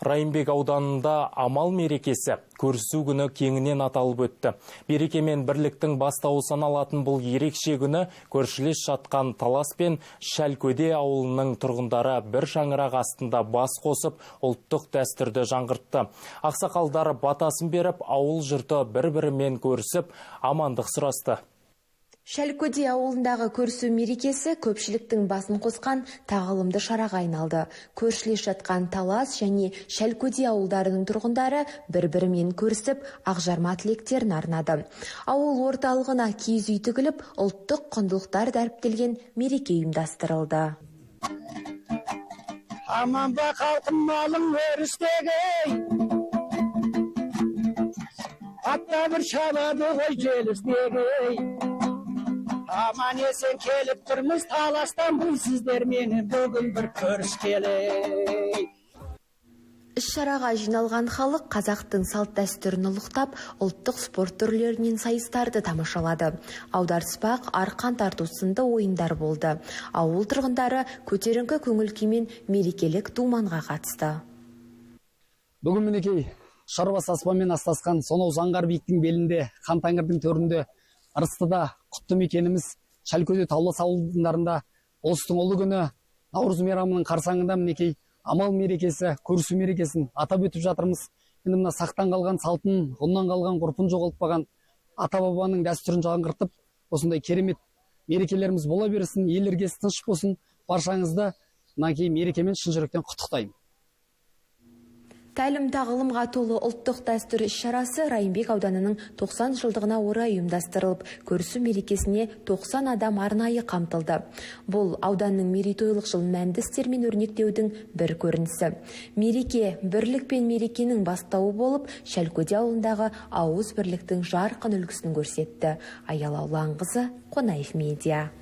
Райымбек ауданында амал мерекесі көрісу күні кеңінен аталып өтті. Береке мен бірліктің бастауы саналатын бұл ерекше күні көршілес жатқан Талас пен Шәлкөде ауылының тұрғындары бір шаңырақ астында бас қосып, ұлттық дәстүрді жаңғыртты. Ақсақалдар батасын беріп, ауыл жұрты бір-бірімен көрісіп, амандық сұрасты. Шәлкөде ауылындағы көрісу мерекесі көпшіліктің басын қосқан тағылымды шараға айналды. Көршілес жатқан Талас және Шәлкөде ауылдарының тұрғындары бір-бірімен көрісіп, ақжарма тілектерін арнады. Ауыл орталығына киіз үй тігіліп, ұлттық құндылықтар дәріптелген мереке ұйымдастырылды. Аман ба халқым, малың өрістегі, атта бір шабады ғой желістегі. Аман есен келіп тұрмыз Таластан, бұл сіздер мені бүгін бір көріскелі. Іс-шараға жиналған халық қазақтың салт дәстүрін ұлықтап, ұлттық спорт түрлерінен сайыстарды тамашалады. Аударыспақ, арқан тарту сынды ойындар болды. Ауыл тұрғындары көтеріңкі көңіл күймен мерекелік думанға қатысты. Бүгін мінекей шаруасы аспанмен астасқан сонау заңғар биіктің белінде, хан тәңірдің төрінде, Ырыстыда құтты мекеніміз Шәлкөде Таулас ауылдарында ұлыстың ұлы күні Наурыз мейрамының қарсаңында мінекей амал мерекесі, көрісу мерекесін атап өтіп жатырмыз. Енді мына сақтан қалған салтын, ғұннан қалған ғұрпын жоғалтпаған ата-бабаның дәстүрін жаңғыртып, осындай керемет мерекелеріміз бола берсін, ел іргесі тыныш болсын. Баршаңызды мінекей мерекемен шын жүректен құттықтаймын. Тәлім тағылымға толы ұлттық дәстүр іс-шарасы Райымбек ауданының 90 жылдығына орай ұйымдастырылып, көрісу мерекесіне 90 адам арнайы қамтылды. Бұл ауданның мерейтойлық жылын мәнді істермен өрнектеудің бір көрінісі. Мереке бірлік пен мерекенің бастауы болып, Шәлкөде ауылындағы ауыз бірліктің жарқын үлгісін көрсетті. Аяла Ұланқызы, Қонаев Медиа.